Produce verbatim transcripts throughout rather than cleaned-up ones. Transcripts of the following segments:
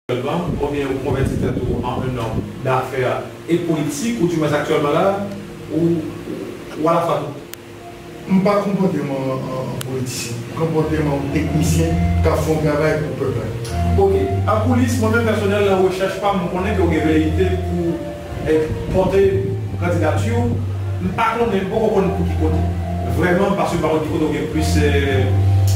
Aktyèlman, oubyen ou konvèti tèt ou an un homme d'affaires e politik, ou dimwens aktyèlman la, ou, ou alafwa tou? M pa konpòte m an, an politisyen. M konpòte m an teknisyen k ap fè yon travay pou pèp la. Ok. An koulis, mwen menm pèsonèl, nan rechèch pa m, m konnen ke w gen veleyite pou, eh, pòte kandidati w. M pa konnen, m poko konn pou ki kote. Vrèman, paske m pa konn ki kote w gen plis, eh,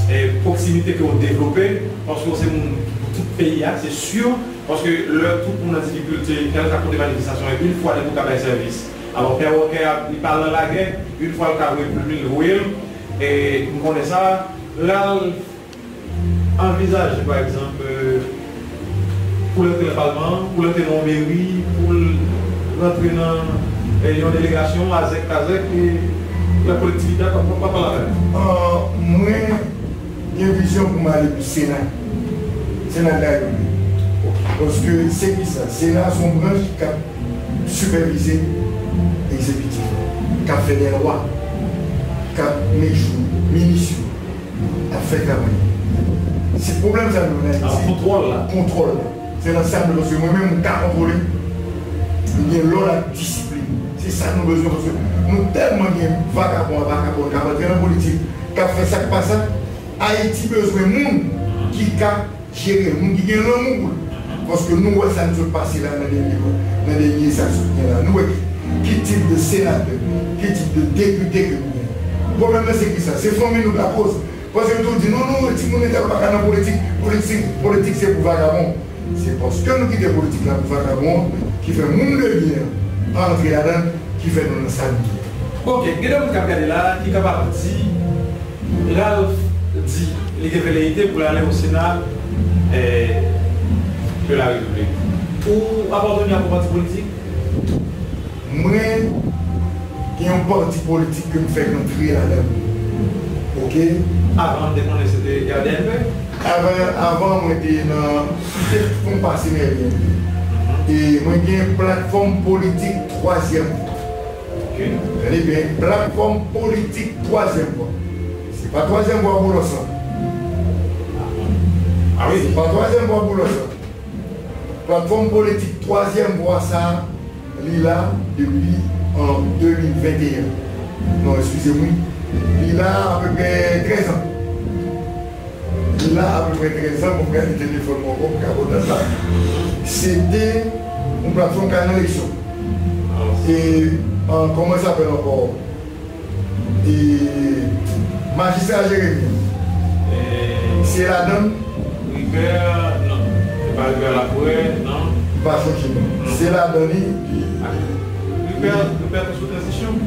eh, pwoksimite ke w devlope, paske w se moun pou tout peyi a, se si. Paske lè tout moun nan difikilte, kèlkeswa kote manifestasyon ye, yon fwa depi w ka bay sèvis. Alò, pè Wòkè a, li pa nan lagè, yon fwa l ka voye plim li, l voye l, e m konnen sa, lè l anvizaje, pa egzanp, euh, pou l antre nan palman an, pou l antre nan yon meri, pou l rantre nan, eh, yon delegasyon, azèk, kazèk, e lè kolektivite a pa, pa, pa pale avè l. Ah, mwen, gen vizyon pou m ale pou Sena. Sena de la Repiblik. Paske se ki sa? Sena se yon branch k ap sipèvize egzekitif la, k ap fè de lwa, k ap met jou minis yo, ap fè travay. Se pwoblèm sa nou nan Ayiti. Kontwòl la. Kontwòl la. Se nan sa nou, paske mwen menm, m ka kontwole. M gen lòd ak disiplin. Se sa nou bezwen, paske nou tèlman gen vagabon ak vakabòn k ap antre nan politik, k ap fè sa k pa sa. Ayiti bezwen moun ki ka jere l, moun ki gen lanmou pou l. Paske nou wè sa n sot pase la nan dènye, nan dènye sa k sot gen la. Nou wè ki, ki tip de senatè, ki tip de depite ke nou gen. Pwoblèm nan se ki sa? Se fanmi nou k lakoz. Paske yo toujou di, "Non, non, timoun entèl pa ka nan politik. Politik, politik se pou vagabon." Se paske nou kite politik la pou vagabon an ki fè moun de byen an antre ladan l, ki fè nou nan sa nou ye. Ok, gen de moun k ap gade la ki kapab di, Ralph di li gen veleyite pou l ale o Sena, eh, de la Repiblik. Ou apateni a yon pati politik? Mwen, gen yon pati politik ke m fèk antre ladan l. Ok? Avan, m te konnen se te R D N P? Avan, avan, mwen te nan, m te fon pase nan R D N P. E mwen gen platfòm politik twazyèm vwa. Ok. Tande byen, platfòm politik twazyèm vwa. Se pa twazyèm vwa Boulos lan. Ah wi. Se pa twazyèm vwa Boulos lan. Platfòm politik twazyèm vwa sa a, li la depi an de mil venteyen. Non, eskize m, wi. Li la apeprè trèz an. Li la apeprè trèz an, bon, m gade telefòn mwen ankò, m ka konn dat la. Se te yon platfòm k al nan eleksyon. E, an, kòman sa apèl ankò? E, Majistra Jeremi. E, se ladan l? Ribè, non. Se pa Ribè Laforè, non. M pa sonje non. Non. Se ladan li, li, ah, Ribè, Ribè te sou tranzisyon.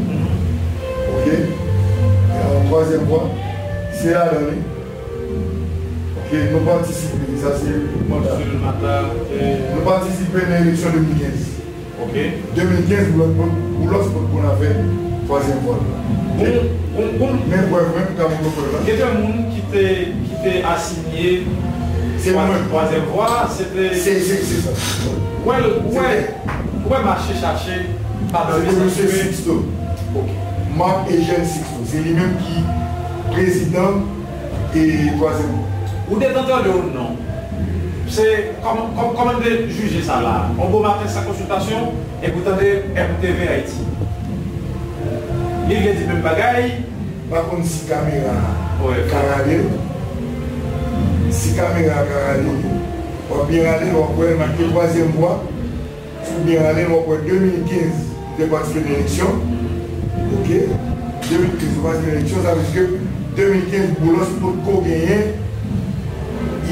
Ok. E, an twazyèm vwa, se ladan li. Ok, nou patisipe, sa se manda. Sou manda, ok. Nou patisipe nan eleksyon de mil kenz. Ok. De mil kenz, Boulos, Boulos pot konn afè twazyèm vwa. Bon, bon, bon. Men prèv, men, m ka montre w prèv la. Gen de moun ki te, ki te asiyen twazyèm vwa, se te. Se, se, se sa. Ou wè, ou wè, ou wè mache chache pa dòmi. Se te mesye Sixto. Ok. Marc Eugène Sixto. Se li menm ki prezidan e twazyèm. Ou te tande yon non. Se kòman, kòman, kòman n te jije sa la? On bon maten san konsiltasyon, epi w tande M T V Ayiti. Li vle di menm bagay. M pa konn si kamera a ka rale l. Si kamera a ka rale l, w ap byen rale l, w ap wè l make twazyèm vwa. Si w byen rale l, w ap wè de mil kenz, nou te patisipe nan eleksyon. Ok? De mil kenz, nou patisipe nan eleksyon, sa vle di ke de mil kenz, Boulos potko genyen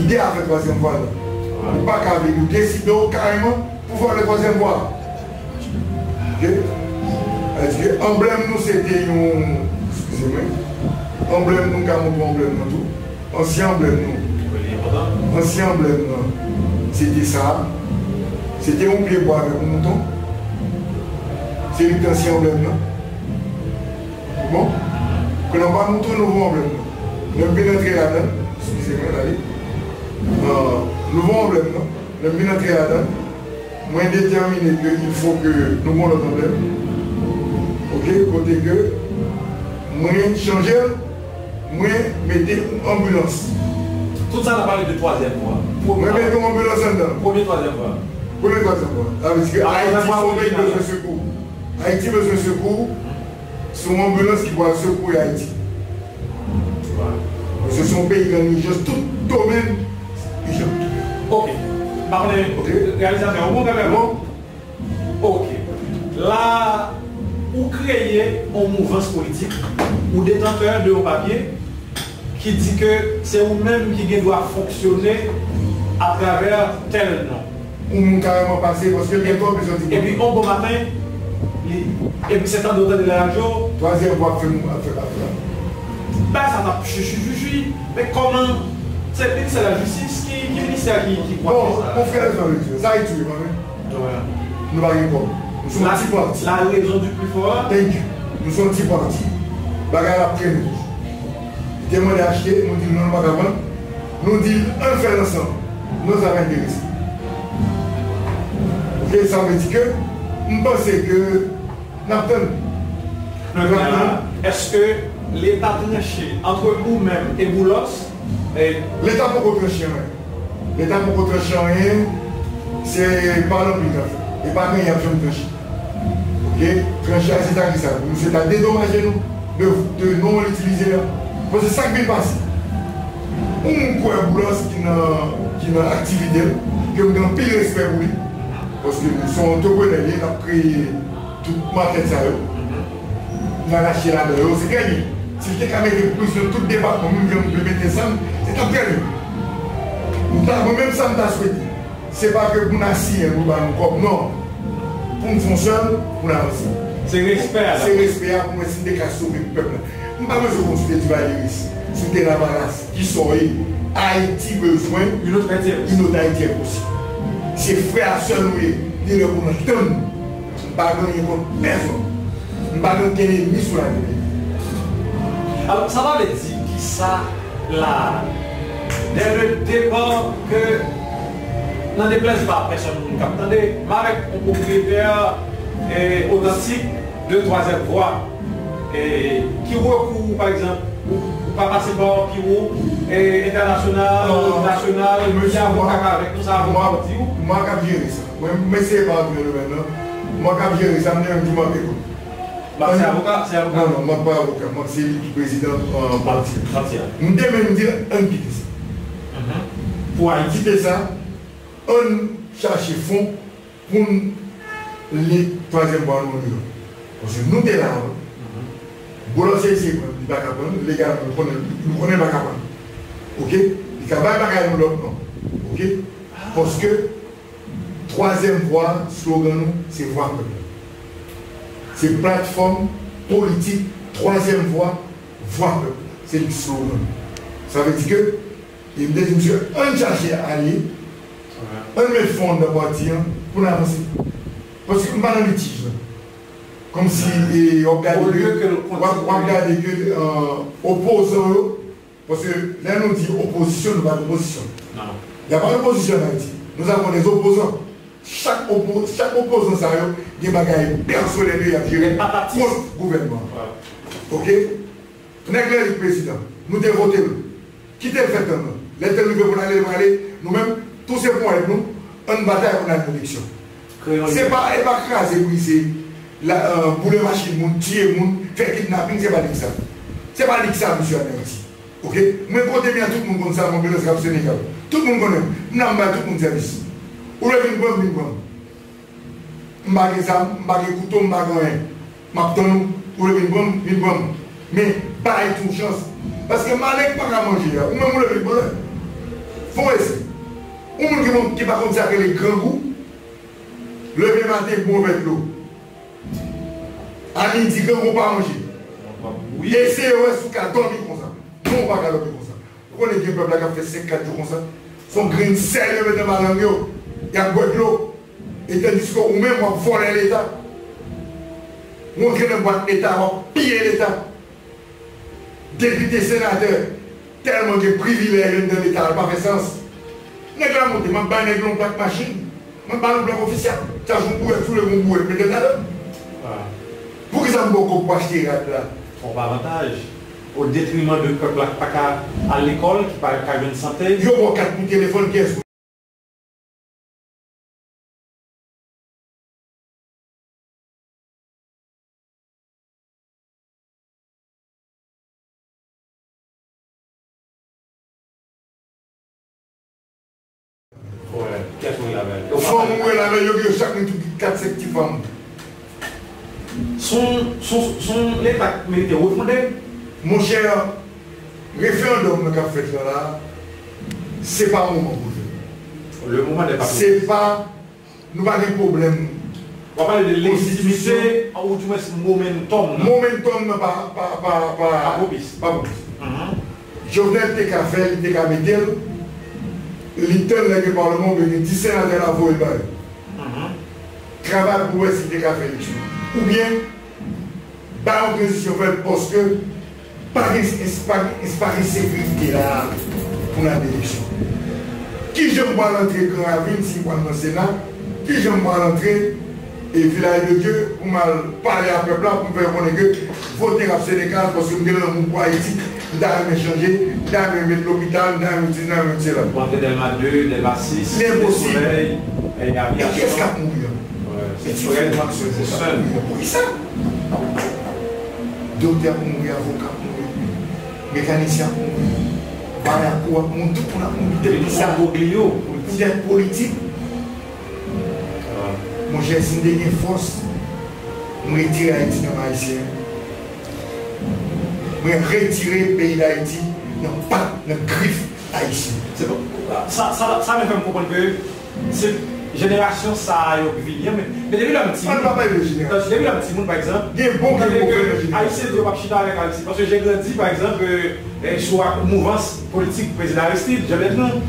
ide afè twazyèm vwa la. Ou pa ka vin, ou deside w kareman pou fè twazyèm vwa. Ok? Sa vle di ke anblèm nou, se te yon, eskize mwen, anblèm nou, m ka montre w anblèm nan tou. Ansyen anblèm nou. Ansyen anblèm nan, se te sa a. Se te yon pye bwa avèk yon mouton. Se li ki te ansyen anblèm nan. Bon. Kounye a, pa mouton, nouvo anblèm nan. Lè m vin antre ladan l, eskize mwen, tande. Ah, nouvo anblèm nan. Lè m vin antre ladan l, mwen detèmine ke il faut que nou gon lòt anblèm. Ok, kote ke mwen chanje l, mwen mete yon anbilans. Tout sa n ap pale de twazyèm vwa. Mwen mete yon anbilans anndan. Premye, twazyèm vwa. Premye, twazyèm vwa. Sa vle di ke Ayiti se yon peyi ki bezwen sekou. Ayiti bezwen sekou. Se yon anbilans ki pral sekouri Ayiti. Paske se yon peyi ki an ijans tout domèn, ijans. Ok. Pa konnen, reyalizatè, ou bon kanmenm? Bon. Ok. La, ou kreye yon mouvans politik, ou detantè de yon papye ki di ke se ou menm ki gen dwa fonksyone atravè tèl non. Yon moun kareman pase, paske l gen twòp bezwen di. Epi yon bon maten, li, epi se tande w tande nan radyo. Twazyèm vwa ap fè, ap fè, ap fè. Bagay sa t ap chichi chichi. Men kòman, se ministè lajistis ki, ki ministè ki, ki kwake sa? Bon, konfrè, sa vle di, sa ritire mwen, men. Nou pa gen kòb. Nou se yon ti pati. La raison du plus fort. Thank you. Nou se yon ti pati. Bagay la ap trennen toujou. Li te mande achte, nou di l non, nou pa ka vann. Nou di l ann fè l ansanm. Non, sa pa enterese. Ok, sa vle di ke m panse ke n ap tann. Èske Leta tranche ant ou menm e Boulos? Leta poko tranche anyen. Leta poko tranche anyen. Se pa lanpil k ap fèt. E pa gen anyen y ap janm tranche. Ok? Tranche a se ta ki sa? Pou misye ta dedomaje nou de, de non l itilize a. Paske sa k vin pase. Ou m kwè Boulos ki nan, ki nan aktivite l, ke m gen anpil respè pou li. Paske se yon antreprenè li ye, l ap kreye tout makèt sa yo. N al achte ladan yo, se trè byen. Si l te ka mete prizon tout depatman, menm jan m vle mete sa, se t ap trè byen. M ta, mwen menm sa m ta swete. Se pa ke pou n asiyen pou ba nou kòb, non. Pou n fè yon sèl, pou n avanse. Se respè a, se respè a pou mwen si n te ka sove pèp la. M pa bezwen konsilte Duvalier, si w te Lavalas, kisa w ye. Ayiti bezwen yon lòt Ayiti enposib. Se frè a sè nou ye, li lè pou n antann nou. M pa gen anyen kont pèsonn. M pa gen okenn enmi sou latè. Alò, sa pa vle di kisa la, dès le départ ke, nan deplèz pa pèsonn moun k ap tande, m avèk yon pwopriyetè eh, otantik de twazyèm vwa. Eh, ki rekou, pa egzanp, ou, ou pa pase pa yon biwo eh, entènasyonal, nasyonal, ki avoka k avèk nou, sa avoka w di w? Mwen k ap jere sa. Mwen, m eseye pa antre nan domèn nan. Mwen k ap jere sa, m te menm di Marc, ekout. Marc se avoka, se avoka? Non, non, Marc pa avoka. Marc se li ki prezidan eh, pati. Pati a. M te menm di, ann kite sa. Pou Ayiti. Kite sa, ann chache fon pou n li twazyèm vwa nou an New York. Paske nou te la avan. Boulos eseye pran, li pa ka pran, legalman, nou konnen, nou konnen l pa ka pran. Ok? Li ka bay bagay nou lòt non. Ok? Paske twazyèm vwa, slogan nou, se vwa pèp la. Se platfòm politik twazyèm vwa, vwa pèp la. Se li slogan nou. Sa vle di ke, e m te di misye, ann chache alye, ann met fon anndan pati an pou n avanse. Paske m pa nan litij la. Kòmsi eh, w ap gade ke, w ap, w ap gade ke eh, opozan yo, paske lè nou di opozisyon, nou pa nan opozisyon. Y a pas d'opposition en Haïti. Nous avons des opposants. Chak opo, chak opozan sa yo gen bagay pèsonèl yo y ap jere kont gouvènman an. Ok? Nèg la li prezidan, nou te vote l. Kite l fè tan nan. Lè tan rive pou l ale, l prale. Nou menm, tou se ponyèt nou, ann batay pou n al nan eleksyon. Se pa, e pa kraze, brize, la, eh, boule machin moun, tiye moun, fè kidnaping, se pa lig sa. Se pa lig sa, misye, ann Ayiti. Ok? Mwen kote m ye a, tout moun konn sa, mwen Blaise Rap Senegal. Tout moun konnen m. M nan m bay tout moun sèvis. Ou vle vin pran m, vin pran m. M pa gen zam, m pa gen kouto, m pa gen anyen. M ap tann ou, ou vle vin pran m, vin pran m. Men, bay tou chans. Paske maleng pa ka manje a. Ou menm ou leve, bon, fè w eseye. Yon moun ki, ki pa konn sa k rele grangou, leve maten, bwè yon vè dlo. A midi, grangou pa manje. Eseye wè si w ka dòmi konsa. Non, ou pa ka dòmi konsa. Ou konnen gen pèp la k ap fè senk kat jou konsa. Se yon grenn sèl yo mete nan lang yo. Y ap bwè dlo. E tandiske ou menm w ap vòlè Leta. Ou antre nan bwat Leta, w ap piye Leta. Depite, senatè, tèlman gen privilèj anndan Leta a, l pa fè sans. Nèg la monte, m ap bay nèg la yon plak machin. Mwen ba nou blòk ofisyèl. Chak jou m boure, tou lè m boure, mete m ladan. Poukisa m ba w kòb pou achte rad la? Twòp avantaj. O detriman de pèp la k pa ka al lekòl, ki pa ka jwenn sante. Yo ba w kat pou telefòn, kiyès Fanm ou wè la, yo, yo chak gen kat, senk ti fanm. Son, son, son Leta k merite refonde. Monchè, referandòm nan k ap fèt la, la, se pa moman pou l fèt. Le moment n'est pas propice. Se pa, nou pa gen pwoblèm. W ap pale de lejitimite, ou di mwens momentum nan. Momentum nan pa, pa, pa, pa, pa pwopis. Pa pwopis. Jovenel te ka fè, li te ka mete l, li tann lè ke palman oubyen gen dis senatè la voye l ba yo. Travay pou wè si li te ka fè eleksyon. Oubyen, ba yon tranzisyon fèt paske pa gen, pa gen, pa gen sekirite la pou n al eleksyon. Kijan m pral antre Gran Ravin si m pral nan Sena? Kijan m pral antre e Vilaj de Dye pou m al pale a pèp la, pou m fè yo konnen ke vote Rap Seneca paske m gen lanmou pou Ayiti, m ta renmen chanje, m ta renmen met lopital, m ta renmen ti, m ta renmen met sela. Ou antre Dèlma de, Dèlma sis, Site Solèy, e Avyasyon. E kiyès k ap mouri an? Ti frè, se sè. Poukisa? Doktè ap mouri, avoka ap mouri, mekanisyen ap mouri, bayakou ap mouri, tout moun ap mouri. Poutèt kisa? Poutèt politik. Monchè, si m te gen fòs, m retire Ayiti nan men Ayisyen. Mwen retire peyi Dayiti nan pat, nan grif Ayisyen. Se bon. Sa, sa, sa menm fè m konprann ke se jenerasyon sa a yo k vini an, men, men depi lè m timoun, depi lè m timoun, pa egzanp, gen bon gen move nan jenerasyon. Ayisyen di yo p ap chita avèk Ayisyen. Paske j'ai grandi, pa egzanp, euh, euh, sou ak mouvans politik prezidan Aristide, Jean Bertrand.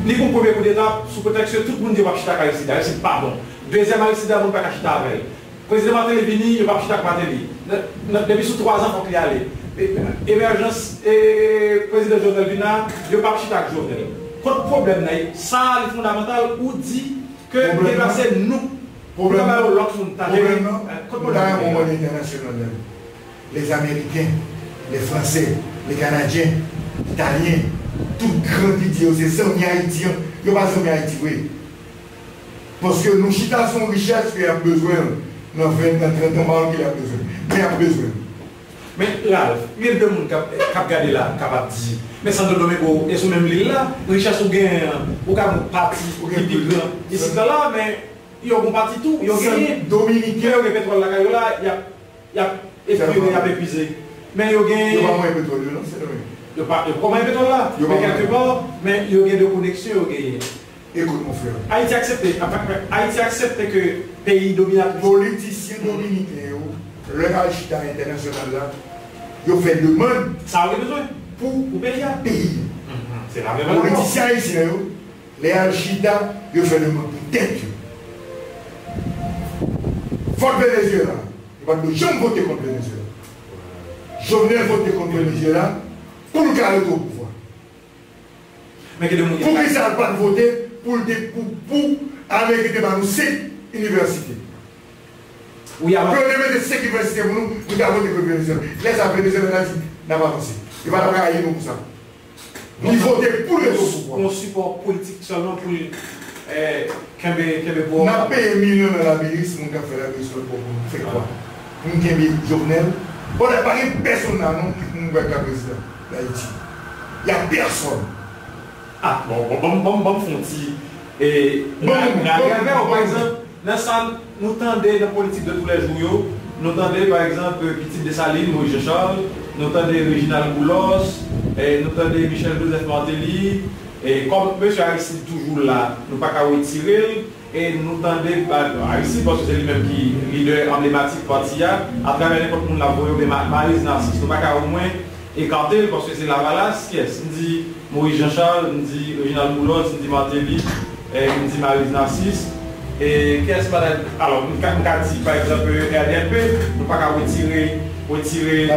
Li gon premye koudeta sou pretèks ke tout moun di yo p ap chita ak Aristide. Aristide pa bon. Dezyèm Aristide la, moun pa ka chita avè l. Prezidan Martelly vini, yo p ap chita ak Martelly. Nan, nan, depi sou twa zan, fòk li ale. E, emèjans, e, prezidan Jovenel vin la, yo p ap chita ak Jovenel. Kot pwoblèm nan ye? Sa a, li fondamantal, ou di ke deplase nou, pou yo ba yo lòt moun ta jere. Pwoblèm nan, kot pwoblèm nan ye? Lèzameriken, Lèfransè, Lèkanadyen, Italyen, tout gran ki di yo se zanmi Ayiti an, yo pa zanmi Ayiti vre. Paske nou chita sou yon richès ke y ap bezwen l nan ven, nan trant an, m pa wè ki lè y ap bezwen l. Men y ap bezwen l. Men, Ralph, gen de moun k ap, k ap gade la, kapab di, men Santo Domingo, e sou menm lil la, richès ou genyen an, ou ka pati ki pi gran isit la, la, men yo gon pati tou, yo genyen. Dominiken. Men yo gen petwòl lakay yo la, y ap, y ap epuize, y ap epuize. Men yo genyen. Yo pa mwen petwòl yo, non, Sendomeng. Yo pa, yo pa mwen petwòl la. Men kèlkepa, men yo gen de koneksyon yo genyen. Ekout, mon frè. Ayiti aksepte, Ayiti aksepte ke peyi dominatris. Politisyen dominiken yo, lè y al chita entènasyonal la, yo fè demann. Sa yo gen bezwen pou, pou peyi a. Peyi. Se la menm. Politisyen ayisyen yo, lè y al chita, yo fè demann pou tèt yo. Vòt Venezuela, yo pa t dwe janm vote kont Venezuela. Jovenel vote kont Venezuela pou l ka rete o pouvwa. Men gen de moun ki. Poukisa l pa t vote pou l te, pou, pou Ameriken te ba nou senk inivèsite? Pou yo te mete senk inivèsite pou nou, nou ta vote kont Venezuela. Lè sa a, Venezuela ta di, n ap avanse. Yo pa t ap rayi nou pou sa. Li vote pou l rete o pouvwa. Yon sipò politik sèlman pou l, eh, kenbe, kenbe pouvwa. N ap peye milyon nan labiris, moun k ap fè labiris lòt bò pou nou fè kwa. Pou nou kenbe Jovenel. Bon, pa gen pèsonn la non, ki pou mwen ka prezidan Dayiti. Y a pèsonn. Ah, bon, bon, bon, bon, bon, fè yon ti, eh, rale avè w, pa egzanp, nan sa nou tande nan politik de toulèjou yo, nou tande, pa egzanp, pitit Desalin, Moïse Jean Charles, nou tande Réginald Boulos, eh, nou tande Michel Joseph Martelly, eh, kòm mesye Aristide toujou la, nou pa ka retire l, e nou tande, ba, Aristide, paske se li menm ki lidè anblematik pati a, atravè nenpòt moun l ap voye, oubyen Ma-, Maryse Narcisse, nou pa ka omwen ekate l, paske se Lavalas, kiyès? M di Moïse Jean Charles, m di Réginald Boulos, m di Martelly, eh, m di Maryse Narcisse, e kiyès pa ta, alò, m ka, m ka di, pa egzanp, R D M P, nou pa ka retire, retire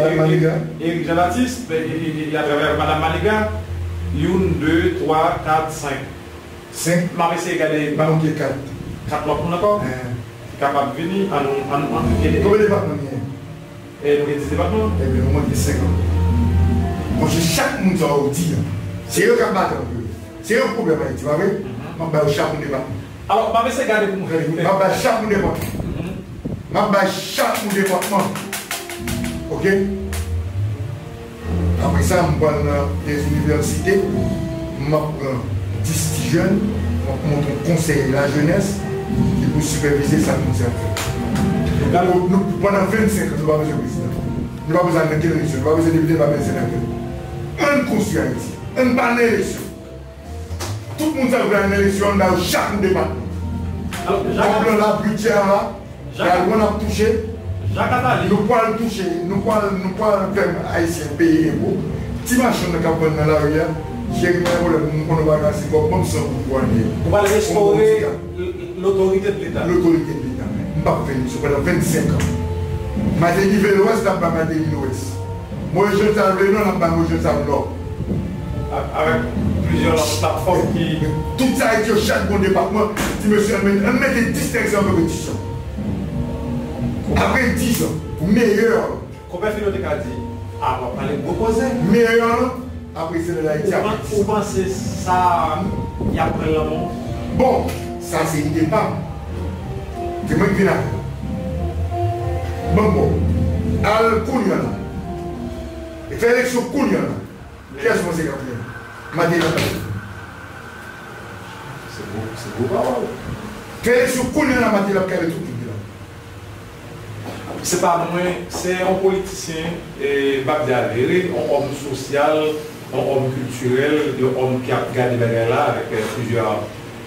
Éric Jean Baptiste, e, e, e, e atravè Madam Manigat, youn, de, twa, kat, senk. Senk. M ap eseye gade. Manke kat. Kat lòt moun ankò. Ki kapab vini, an nou, an nou, an nou ede. Konbyen depatman n gen? E nou gen dis depatman. Ebyen, nou manke senk ankò. Monchè, chak moun sa yo di an, se yo k ap batay pou yo. Se yo k pwoblèm Ayiti, pa vre? M ap ba yo chak moun depatman. Alò, m ap eseye gade pou m fè. M ap ba chak moun depatman. M ap ba chak moun depatman. Oke? Apre sa, m pral nan de inivèsite, m ap pran dis ti jèn, m ap montre Konsèy Lajenès ki pou sipèvize sa moun sa ap fè. Nou, nou, pandan vennsenk an, nou pa bezwen prezidan. Nou pa bezwen al nan kel eleksyon. Nou pa bezwen depite, nou pa bezwen senatè. Ann konstwi Ayiti. Ann pa al nan eleksyon. Tout moun sa k vle al nan eleksyon, ann ba yo chak yon depatman. Alò, Jean Kòb lan la, bidjè an la, Jean Lalwa n ap touche. Jean Cathali. Nou pral touche, nou pral, nou pral fè ayisyen peye enpo. Ti machann nan k ap vann nan lari a, Jeremi, pa gen pwoblèm, m konnen w pa ka se kòb, ban m san goud pou w al peye. Ou pral restore l-, l-, lotorite de Leta. Lotorite de Leta. M p ap fè eleksyon pandan vennsenk an. Mateli Velwès, n ap ba Mateli Lwès. Moyiz Jan Sal vle nò, n ap ba Moyiz Jan Sal nò. A-, avèk plizyè lòt platfòm ki... Tout sa, yo chak gon depatman, ti mesye, ann met-, ann mete dis nèg sa an konpetisyon. Apre dis an, meyè an. Konpè Filo te ka di, a, w ap pale gwo koze. Meyè an, apre se lè Ayiti ap... Ou panse sa y ap pran l nan men w? Bon, sa se ide pa m. Se mwen ki vin avè l. Bon, bon. Al kounye a la. E fè eleksyon kounye a la. Kiyès ou panse k ap genyen? Mateli ap kale. Se gwo, se gwo pawòl. Fè eleksyon kounye a la, Mateli ap kale tout moun ki la. Se pa mwen, se yon politisyen, e, m p ap di avere, yon òm sosyal, yon òm kiltirèl, yon òm ki ap gade bagay la avèk, e, plizyè,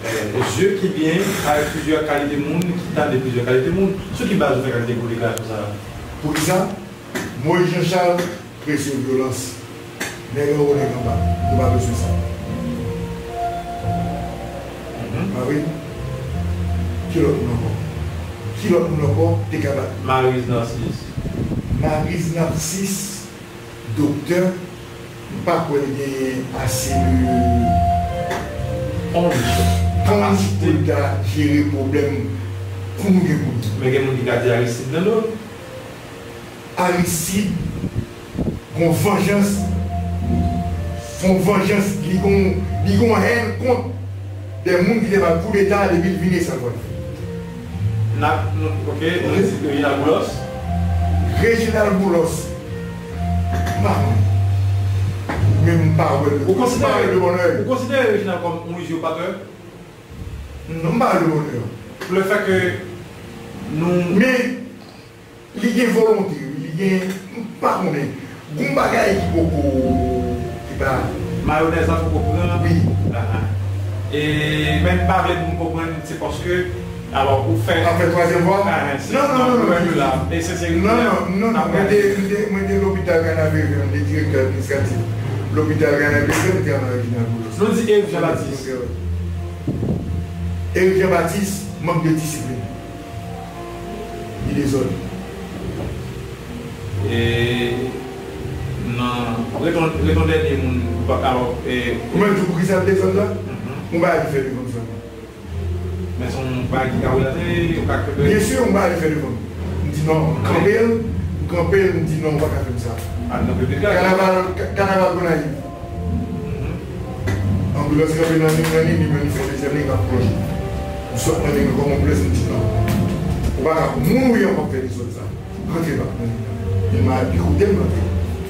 e, zye ki byen, avèk plizyè kalite moun, ki tande plizyè kalite moun. Sou ki baz ou fè kalite gwo deklarasyon sa a? Poukisa? Moyiz Jan Sal prese vyolans. Nèg anwo, nèg anba. Nou pa bezwen sa. Mhm. Pa vre? Ki lòt moun ankò? Ki lòt moun ankò te ka bat? Mariz Narcisse. Mariz Narcisse, doktè, m pa kwè l genyen ase de onj, kapasite pou l ta jere pwoblèm kou nou gen kounye a. Men gen moun ki ka di Aristide nan do l. Aristide gon vanjans, fon vanjans, li gon, li gon hèn kont de moun ki te ba l koudeta depi l vini, sa l pral fè. N ap, nou, ok, nou di Reginald Boulos. Reginald Boulos, m pa konnen. Men m pa wè l, m pa wè l de bòn èy. Ou konsidere Reginald kòm yon izopatè? Non, m pa wè l de bòn èy. Le fait que nou... Men, li gen volonte, wi, li gen, m pa konnen. Gon bagay ki poko, ki pa... Mayonèz la poko pran? Wi. Ahan. E, men m pa vle pou m konprann, se paske, alò, ou fè... Ou ap fè twazyèm vwa? Ahan, se... Non, non, non, non, non. La, e se, se... Non, non, non, non. Mwen te, mwen te, mwen te lopital Kanapevè, mwen te direktè administratif lopital Kanapevè, mwen te travay Reginald Boulos. Nou di Eric Jean Baptiste. Eric Jean Baptiste, mank de disiplin. Li dezòd. E nan, ret yon, ret yon dènye moun, alò, e... Ou menm tou, poukisa l dezòd la? Mhm. Yon bagay ki fè devan m sèlman. Men se yon bagay ki ka relate, ou ka kenbe? Byen si, yon bagay ki fè devan m. M di non, m kanpe l, m kanpe l, m di non, ou pa ka fè m sa. A, kanpe pita. Kanaval, ka-, kanaval Gonayiv. Mhm. Anbilans kanpe nan liy, nan liy, li menm li fè dezyèm liy, l ap plonje. M sot nan liy, m kòmanse plonje, m di non. Ou pa ka, moun ou ye an p ap fè dezòd sa. Rantre pa nan liy nan. Men m a pi koute m rantre.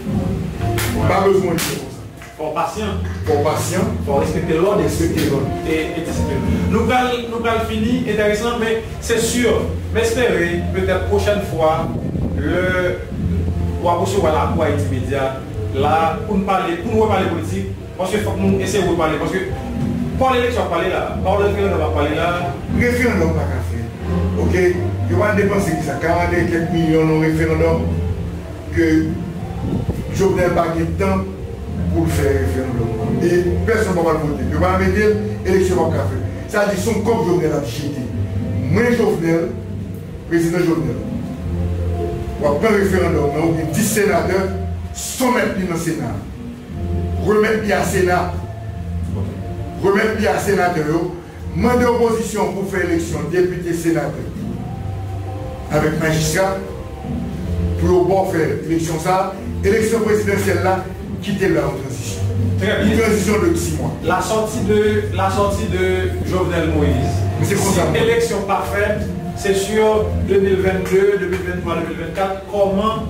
M pa bezwen yon lidè konsa. Fò w pasyan. Fò w pasyan. Fò w respekte lòd. Respekte lòd. E, e disiplin. Nou pral, nou pral fini, enteresan, men se si, m espere, petèt pwochèn fwa, lè w ap resevwa lakou Haïti Média la, pou n pale, pou n repale politik, paske fòk nou eseye repale, paske pawòl eleksyon ap pale la, pawòl referandòm ap pale la. Referandòm pa ka fèt. Oke? Yo pa depanse ki sa, karant e kèk milyon nan referandòm ke Jovenel pa gen tan pou l fè referandòm nan. E pèsonn pa pral vote. Yo pa mete l, eleksyon p ap ka fèt. Sa di se yon kòb Jovenel ap jete. Mwen, Jovenel, prezidan Jovenel, w ap pran referandòm nan, ou gen dis senatè, soumèt li nan Sena. Remèt li a Sena. Remèt li a senatè yo. Mande opozisyon pou fè eleksyon depite, senatè avèk majistra pou yo ba w fè eleksyon sa a. Eleksyon prezidansyèl la, kite l la yon tranzisyon. Trè byen. Yon tranzisyon de sis mwa. La sortie de, la sortie de Jovenel Moïse. Men se konsa. Si eleksyon pa fèt, se sur de mil vennde, de mil venntwa, de mil vennkat, kòman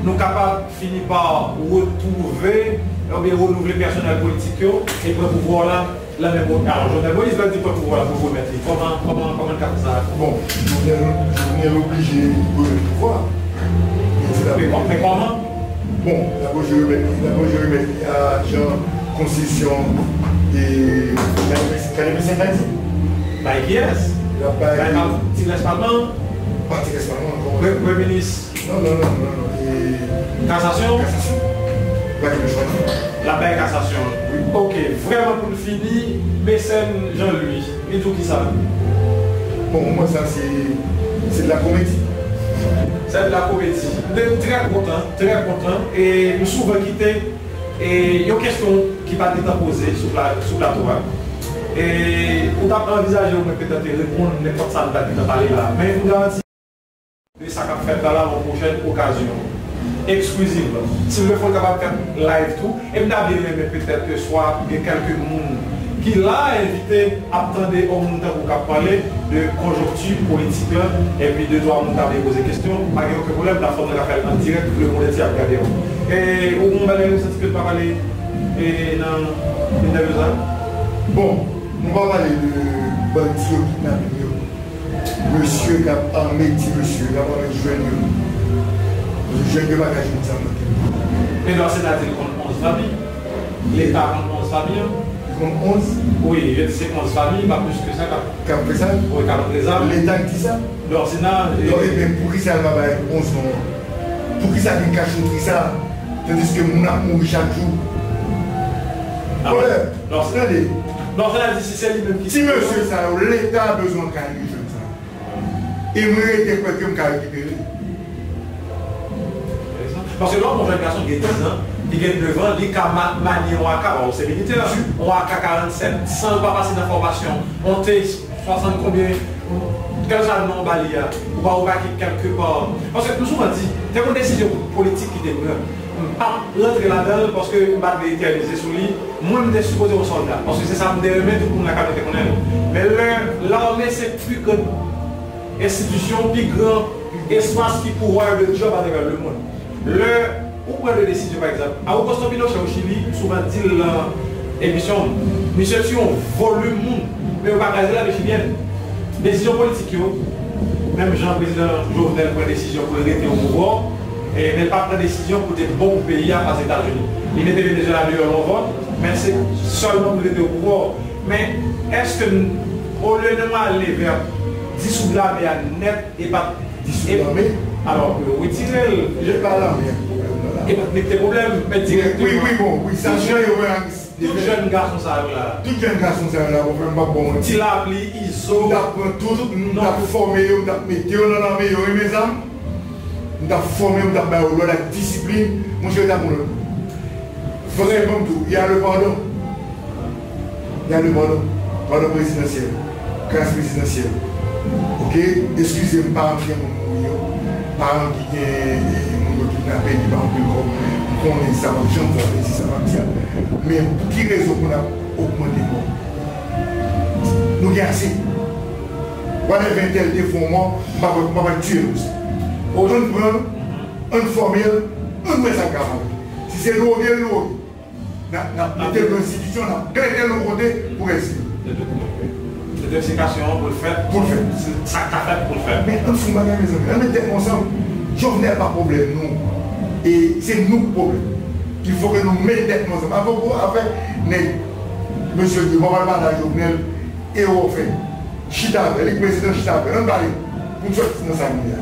nou kapab fini pa retwouve oubyen renouvle pèsonèl politik yo e pran pouvwa la Lè menm, alò, Jovenel Moïse va di pran pouvwa la pou remèt li. Kòman, kòman, kòman l ka fè sa? Bon, Jovenel, Jovenel oblije remèt pouvwa. Men se ta Men kò- men kòman? Bon, l ap oblije remèt li, l ap oblije remèt li a jan konstitisyon e katrevensenk la di. Bay kiyès? L ap bay Bay pa- ti rès palman? Pa ti rès palman, kòman? Premye minis. Non, non, non, non, non. E Kasasyon? Kasasyon. L ap gen chwa. L ap bay kasasyon. Wi. Ok, vrèman pou n fini, mesèn Jean Louis, li di w kisa? Bon, mwen sa se se de la komedi. Se de la komedi. M trè kontan, trè kontan. E m souvan kite e yon kesyon ki pa t gentan poze sou pla- sou plato a. E ou t ap anvizaje ou menm petèt te reponn nenpòt sa nou ta gentan pale la. Men m garanti de sa k ap fèt la, la yon pwochèn okazyon. Eksklizivman. Si l fè l kapab fè live tou, e m ta byen renmen petèt ke swa gen kèlke moun ki la envite ap tande yon moun tankou k ap pale de konjonkti politik la, epi de twa moun ta vle poze kesyon, pa gen okenn pwoblèm, platfòm nan ka fè l an dirèk, lemonn antye ap gade w. E ou gen yon bagay ou santi ke l pa pale e nan entèvyou sa? Bon, nou pa pale de bandi yo, kidnaping yo. Mesye k ap ame ti mesye, k ap ame jèn yo. Paske jèn yo pa ka jwenn zam nan tèt yo. Men Lòsena di l konn onz fanmi. Leta konn onz fanmi an. Li konn onz? Wi, yo di se onz fanmi, pa plis ke sa, k ap K ap fè sa? Wi, k ap prezan. Leta k di sa? Lòsena, Non, ebyen, poukisa l pa bay onz non an? Poukisa gen kachotri sa? Tandiske moun ap mouri chak jou. Alò, Brother, Lòsena tande. Lòsena di si se li menm ki Ti mesye sa yo, Leta bezwen kay li jèn sa. E mwen rete kwè ke m ka rekipere. Paske lè w pran yon jèn gason ki gen diz an, li gen nèf an, li ka ma- manye yon A K, bon, se militè, yon A K karannsèt, san l pa pase nan fòmasyon, yon T swasant konbyen, kèlkeswa non ba li a, ou pa ou pa kit kèlkepa. Paske nou souvan di, te gen yon desizyon politik ki te pran. M p ap rantre ladan l paske m pa t vle etènize sou li. Mwen, m te sipoze yon sòlda, paske se sa m te renmen tout moun lakay mwen te konnen l. Men lè lame se pi grann enstitisyon, pi gran espas ki pouvwa de djòb atravè lemonn. Lè ou pran de desizyon, pa egzanp, Augusto Pinochet o Chili, m souvan di l nan emisyon m, misye tiye yon volim moun, men yo pa kraze lame chilyèn. Desizyon politik yo, menm jan prezidan Jovenel pran desizyon pou l rete o pouvwa, e, men l pa pran desizyon pou te bon pou peyi a fas Etazini. Li mete Venezuela deyò nan yon vòt, men se sèlman pou l rete o pouvwa. Men èske n, olye nou ale vè disoud lame a nèt e pa Disoud lame? Alò, yo retire l. Se pa lame a pwoblèm nan la. E pa t mete pwoblèm, men direkteman. Wi, wi, bon, wi, sa se yo wè. Tout jèn gason sa yo la. Tout jèn gason sa yo la, bon, frè m, m p ap ba w manti. Ti Lapli, Izo. M t ap pran tout, m t ap fòme yo, m t ap mete yo nan lame, yo renmen zam. M t ap fòme yo, m t ap ba yo lòd ak disiplin. Monchè, yo t ap mouri. Franchman, m di w, y a le pardon. Y a le pardon. Pardon prezidansyèl. Gras prezidansyèl. Oke? Eskize m, paran ki gen moun mouri yo, paran ki gen, eh, moun yo kidnape, ki pa anpil kòb, m konnen sa p ap janm fè w plezi, sa m ap di a. Men pou ki rezon pou n ap ogmante mò? Nou gen ase. Whatever entèl te fè yon mò, m pa pral, m pa pral tiye l pou sa. Ann pran l, ann fòme l, ann wè sa k ka fè. Si se dwoge l, dwoge. N ap, n ap mete l nan enstitisyon, n ap klete l yon kote pou rèsi l. Detoksifikasyon an pou l fèt. Pou l fèt. Se sa k ka fèt pou l fèt. Men ann fè yon bagay, mezanmi. Ann met tèt nou ansanm. Jovenel pa pwoblèm nou. E se nou k pwoblèm. Il faut que nou met tèt nou ansanm. Avè gwo afè nèg, mesye di, bon, pral pale a Jovenel, e w fè. Chita avè l, li prezidan, chita avè l. Ann pale pou n sòti nan sa nou ye a.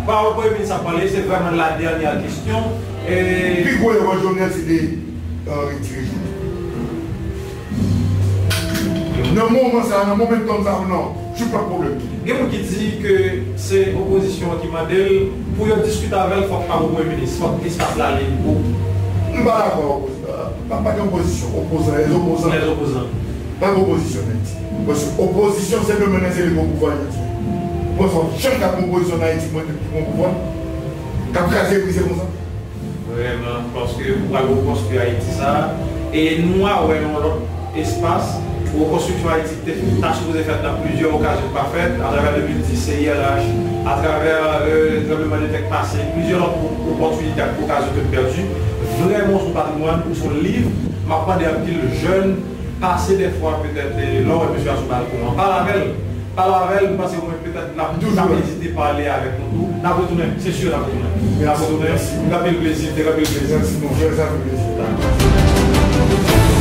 Bon, premye minis ap pale, se vrèman la dènyè kesyon. E pi gwo erè Jovenel se te, euh, retire Jout. Nan moman sa, nan momentum sa, non, Jout pa pwoblèm. Gen moun ki di ke se opozisyon an ki mande l pou yo diskite avè l, fòk pa pou premye minis, fòk espas la lib pou. M pa dakò ak opozisyon. Pa, pa gen opozisyon, opozan, les opposants. Les opposants. Pa gen opozisyon an Ayiti. Paske opozisyon se domèn nan se li k o pouvwa jodi a. Ou panse w ap janm ka gen opozisyon an Ayiti pou mwen ki pran pouvwa? K ap kraze brize konsa? Vrèman, paske ou pral rekonstwi Ayiti sa a. E nou a wè nan yon lòt espas, rekonstriksyon Ayiti te, ta sipoze fèt nan plizyè okazyon ki pa fèt, atravè de mil dis, C I R H, atravè, euh, tranblemanntè k pase, plizyè lòt o-, opòtinite ak okazyon ke n pèdi. Vrèman, se yon patrimwàn, se yon liv, m ap mande anpil jèn pase dèfwa petèt, eh, lè w wè mesye a sou balkon an, pale avè l. Pale avè l, m panse mwen petèt n ap, n ap ezite pale avèk nou tou. N ap retounen, se si, n ap retounen. N ap retounen. Gen anpil plezi, gen anpil plezi. Mèsi, mon frè, sa fè plezi. Dakò.